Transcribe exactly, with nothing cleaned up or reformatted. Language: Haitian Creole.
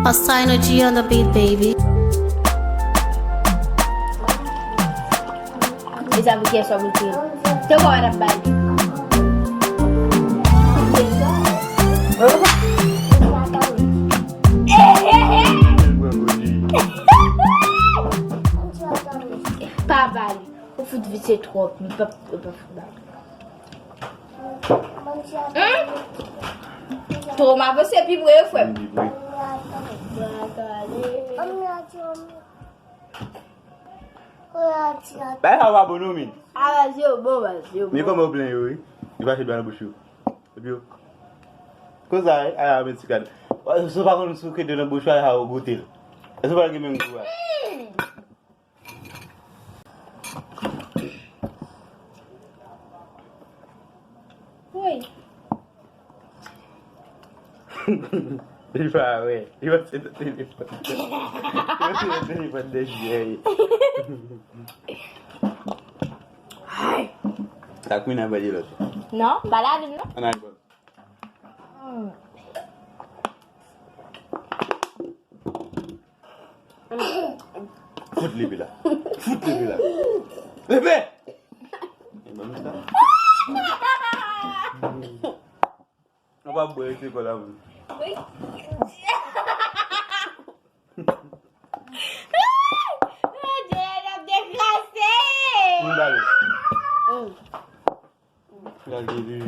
Assigner G on the beat, baby. E sa pou kiyès w ap ekri? Se kòman n ap bay li? Pa ba li. Ou fout visye twòp. Li p ap, li p ap fout ba li. Hmm? Twò m avanse pi pre, frè m. Pi pre. Bagay sa pa bon non, men. Bagay yo bon, bagay yo bon. Men kòman ou plen yo, wi? Li pa fè dwa nan bouch yo. Epi yo. Konsa, wi, a la men ti kad. Si w pa konn souke dlo nan bouch ou, a la ou goute l. Èske w pa gen menm gou a? Wi. Li pa wè. Li panse nan telefòn. Li panse nan telefòn de jwè. Ay. Sa kwin ap manje lòt. Non, pa lavi l non. Ann al bò. Fout lepe la. Fout lepe la. Lepe! E ban m sa. Ou pa bwè, rete kò la, moun. Wi. Mon Dye, n ap dekrase. Moun bale. Gade li.